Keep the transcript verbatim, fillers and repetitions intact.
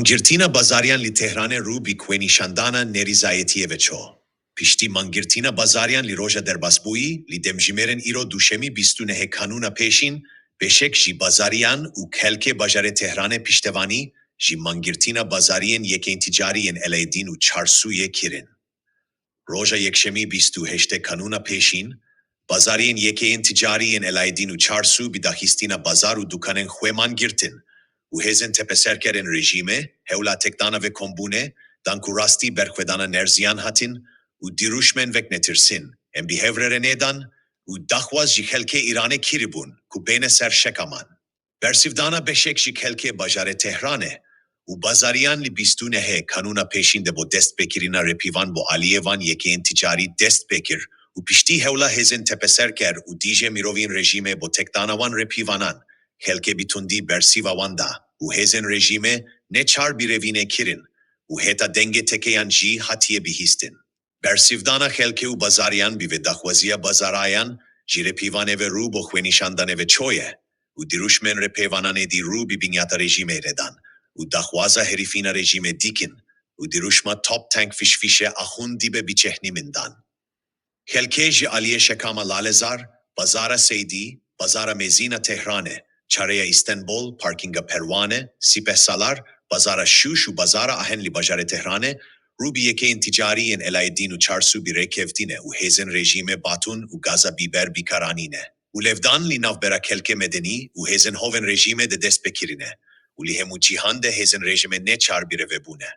Girtina bazariyan li Tehranê rû bi xwenîşandana nerîzayetiyê ve ço. Piştî mangirtina bazariyan li roja derbasbûyî, li demjimêrên îro duşemî bîst û nehê Kanûna Pêşîn, beşek ji bazariyan û xelkê bajarê Tehranê piştevanî ji mangirtina bazariyên yekên ticarî yên Elaedîn û Çarsûyê kirin. Roja yekşemî bîst û heştê Kanûna Pêşîn, bazariyên yekê yên ticarî yên Elaedîn û Çarsû bi daxistina bazar û dukanên xwe man girtin û hêzên tepeserker ên rejîmê hewla tekdana vekombûnê dan ku rastî berxwedana nerziyan hatin û dirûşmên veknetirsîn ên bi hev re re nêdan û daxwaz ji xelkê Îranê kiribûn ku bêne ser şekaman. Bersivdana beşek ji xelkê bajarê Tehranê û bazariyan li bîst û nehê Kanûna Pêşîn de bo destpêkirina rêpîvan bo aliyê van yekê yên ticarî dest pê kir û piştî hewla hêzên tepeserker û dijê mirovîn rejîmê bo tekdana wan rêpîvanan, xelkê bi tundî bersiva wan da û hêzên rejîmê neçar birevînê kirin û hêta dengê tekeyan jî hatiye bihîstin. Bersivdana xelkê û bazariyan bi vê daxwaziya bazarayan ji rêpîvanê ve rû bo xwenîşandanê ve ço ye û dirûşmên rêpêvanan êdî rû bi binyata rejîmê re dan û daxwaza herifîna rejîmê dikin û dirûşma top tank fişfişe axûn dibe bi çehnîmin dan. Xelkê ji aliyê şekama Lalezar, bazara Seydî, bazara mezîn a Tehranê, çareya Îstenbol, parkînga Perwane, Sipehsalar, bazara Şûş û bazara Ahen li bajarê Tehranê, rû bi yekê yên ticarî yên Elaedîn û Çarsû bi rêkeftinê û hêzên rejîmê batûn û gaza bîber bi kar anîne û lêvdan li navbera xelkê medenî û hêzên hovên rejîmê de dest pê kirine û li hemû cîhan de hêzên rejîmê neçar bireve bûne.